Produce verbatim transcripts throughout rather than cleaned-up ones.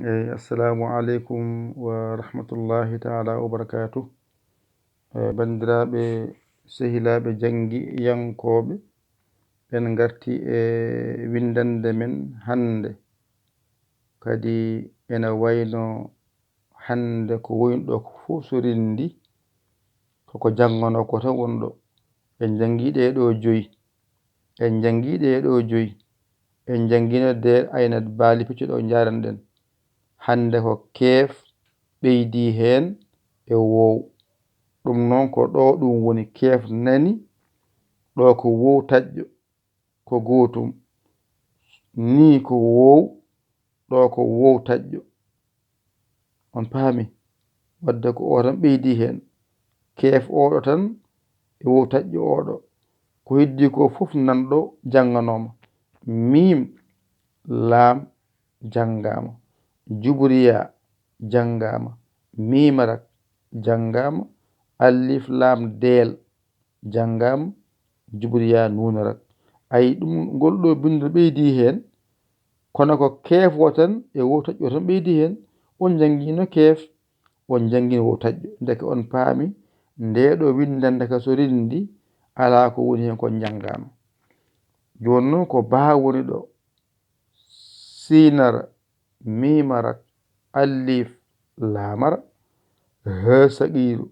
Eyi, assalamu aleykum wa rahmatullahi taala wa barakatuh. Eh, banndiraaɓe, sehilaaɓe janngiyankooɓe, en ngarti e winndannde men hannde. Kadi ena wayno hannde ko woni ɗo ko fof so rinndi, koko jannganoo ko tan woni ɗo. En njanngii ɗee ɗoo joyi. En njanngii ɗee ɗoo joyi. En njanngino deel, ayna, baali, peccu ɗo njaranɗen. Hannde ko keef ɓeydii heen e woow. Ɗum noon ko ɗo ɗum woni, keef nani, ɗo ko woow taƴƴo, ko gootum. Nii ko woow, ɗo ko woow taƴƴo. On paami? Wadde ko o tan ɓeydii heen. Keef oɗo tan e woow taƴƴo oɗo. Ko heddii ko fof nan ɗo jannganooma. Miim, laam, janngaama. Jubriya, janngaama. Miim rak, janngaama. Alif, laam, deel, janngaama. Jubriya, nuun rak. Ayi, ɗum, ngol ɗo binndol ɓeydii heen, kono ko keef o tan e woow taƴƴo o tan ɓeydii heen. On njanngiino keef, on njanngiino woow taƴƴo. Ndeke on paami, ndee ɗo winndannde ka so rinndi, alaa ko woni heen ko njanngaama. Jooni noon ko baa woni ɗo. Siinara, miima rak, alif, laamara, hee saqiiru,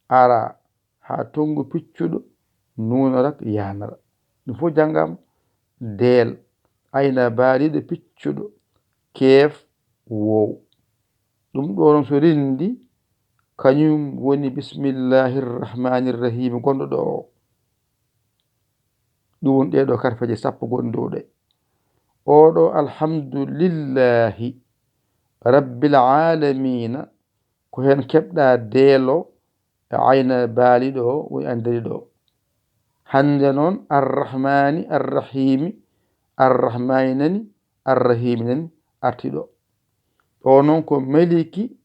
ara, haa tonngu piccuɗo, nuuna rak, yaanara. Ɗum fof janngaama. Deel, ayna baaliiɗo piccuɗo, keef, woow. Ɗum ɗo noon so rinndi, kañum woni bismillahi rrahmani rrahim gonɗo ɗo o. Ɗum woni ɗee ɗo karfeeje sappo gonɗe dow ɗe. Oɗo alhamdulillahi rabbil alamina, ko heen keɓɗa deelo e ayna baaliiɗo o woni anndiri ɗo. Hannde noon arrahmani arrahimi, arrahmani nani, arrahimi nani arti ɗo. Ɗo noon ko maliki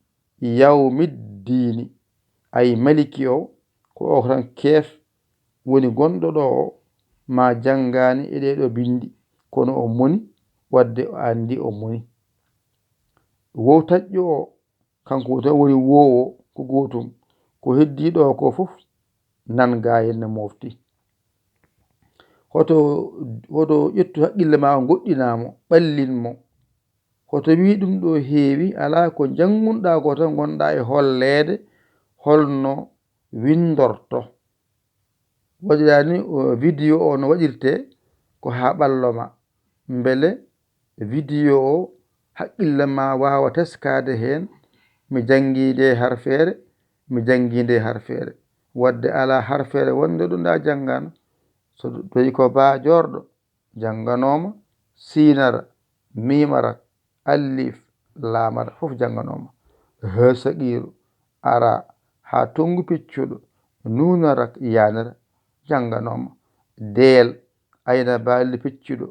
yawmiddiini. Ayi, maliki o, ko o tan keef woni gonɗo ɗo o, ma janngaani e ɗee ɗo binndi, kono o moni, wadde o anndi o moni. Woow taƴƴo o, kanko tan woni woow o, ko gootum. Ko heddii ɗo ko fof, nan gaa heen ne mofti. Hoto, hoto ƴettu haqqille ma o, goɗɗinaa mo, ɓallin mo. Hoto wii ɗum ɗo heewi, alaa ko njanngunɗaa ko tan ngonɗaa e holleede holno winndorto. Waɗiraa ni, o, vidéo o no waɗirtee ko haa ɓallo ma. Mbele vidéo o haqqille ma waawa teskaade heen, mi janngii nde harfeere, mi janngii nde harfeere. Wadde alaa harfeere wonnde ɗo ndaa janngaano. So tawi ko baa joorɗo, jannganooma, siinara, miimara, alif, laamara, fof jannganooma. Hee saqiiru, ara, haa tonngu piccuɗo, nuuna rak, yaanara, jannganooma. Deel, ayna baali piccuɗo,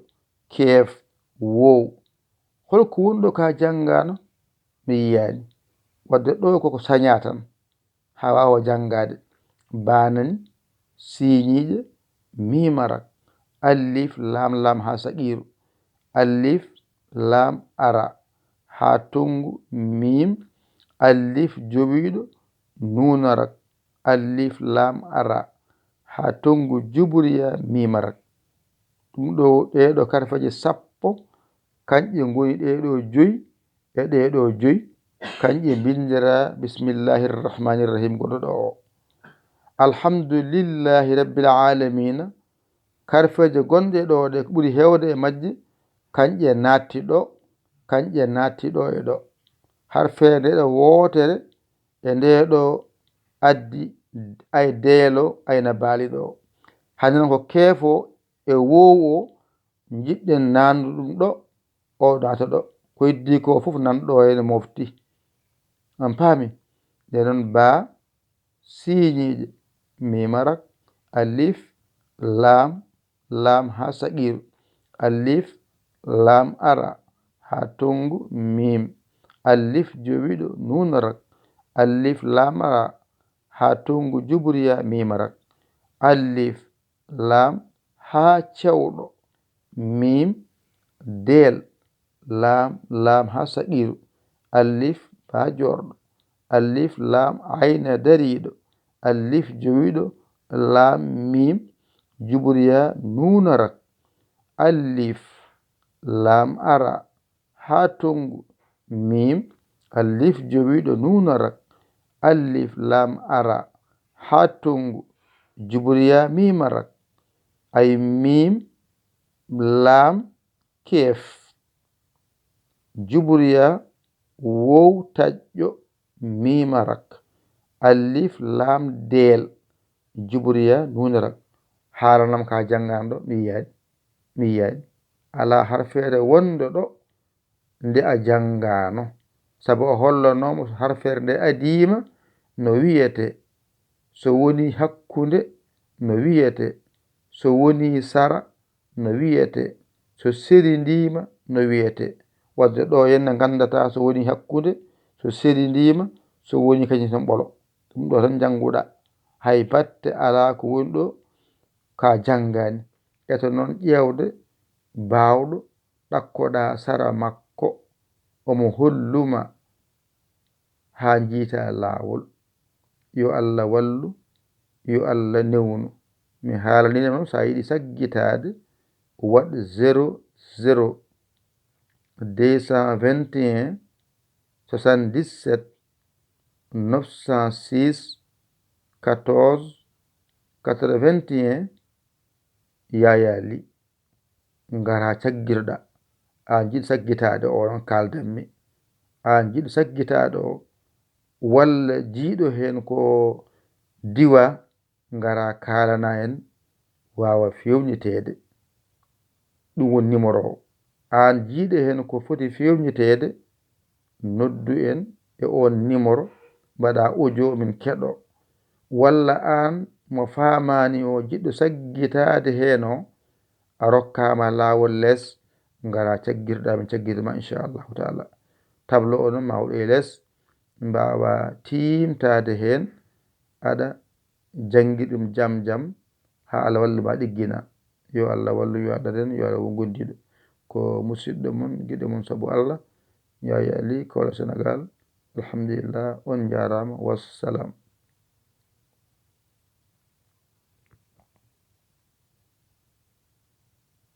keef, woow. Hol ko woni ɗo ka janngaano? Mi yiyaani. Wadde ɗo koko sañaa tan. Haa waawa janngaade. Baa nani, siiñiiɗe, miima rak, alif, laam, laam haa saqiiru, alif, laam, ara, haa tonngu, miim, alif, jowiiɗo, nuuna rak, alif, laam, ara, haa tonngu, juburiya, miima rak. Ɗum ɗo, ɗee ɗo karfeeje sappo, kanƴe ngoni ɗee ɗo joyi, e ɗee ɗo joyi, kanƴe mbinndiraa bismillahi rrahmani rrahim gonɗo ɗo o. Alhamdulillahi rabbil alamina, karfeeje gonɗe ɗo ɗe ko ɓuri heewde e majje, kanƴe naatti ɗo, kanƴe naatti ɗo e ɗo. Harfeende ɗo wootere e nde ɗo addi ay deelo ayna baali ɗo. Hannde noon ko keefo e woowo njiɗɗen naandu ɗum ɗo, o naata ɗo. Ko heddii ko fof nan ɗo ene mofti. On paami? Nde noon baa, siiñiiɗe, miima rak, alif, laam, laam haa saqiiru, alif, laam ara, haa tonngu, miim, alif, jowiiɗo, nuun rak, alif, laam ara, haa tonngu, juburiya, miima rak, alif, laam, haa cewɗo, miim, deel, laam, laam haa saqiiru, Alif ba joorɗo. Alif laam ayna dariiɗo. Alif jowiiɗo. Laam miim juburiya nuuna rak. Alif laam ara haa tonngu. Miim alif jowiiɗo nuuna rak. Alif laam ara haa tonngu. Juburiya miima rak. Ay miim laam keef. Juburiya wow taƴƴo miima rak. Alif laam deel. Juburiya nuuna rak. Haalanam ka janngaanɗo mi yiyaani. Mi yiyaani. Alaa harfeere wonde ɗo nde a janngaano. Sabu o hollanoomo harfeere nde adiima no wiyetee. So woni hakkunde no wiyetee. So woni sara no wiyetee. So serindiima no wiyetee. Wadde ɗo yen ne nganndataa so woni hakkunde, so serindiima, so woni kañum tan ɓolo. Ɗum ɗo tan njannguɗaa. Hay batte alaa ko woni ɗo ka janngaani. Eto noon ƴeewde baawɗo ɗakkoɗaa sara makko, omo holluma haa njiita laawol. Yo Allah wallu, yo Allah newnu. Mi haalaniima noon, so a yiɗi saggitaade, waɗ zéro zéro deux cent vingt et un soixante-dix-sept neuf cent six quatorze quatre-vingt-un. Yaya Ly, ngara caggitoɗaa. Aan jiɗ saggitaade o, noon kaaldanmi. Aan jiɗ saggitaaɗo o, walla jiiɗo heen ko diwa, ngara kaalana en, waawa feewniteede. Ɗum woni numéro o. Aan jiiɗe heen ko foti feewniteede, noddu en e oon numéro, mbaɗa audio min keɗo. Walla aan mo faamaani o, jiɗɗo saggitaade heen o, a rokkaama laawol les, ngara caggitoɗaa, min caggito ma inchallahu taala. Tableau o noon ma waɗoy les, mbaawa tiimtaade heen, aɗa janngi ɗum jam jam haa Allah wallu ma ɗiggina. Yo Allah wallu, yo Allah daden, yo Allah won gondiiɗo. Ko musidɗo mon, giɗo mon sabu Allah, Yaya Ly, Koola Senegal. Alhamdulillah, on njaaraama, wassalam.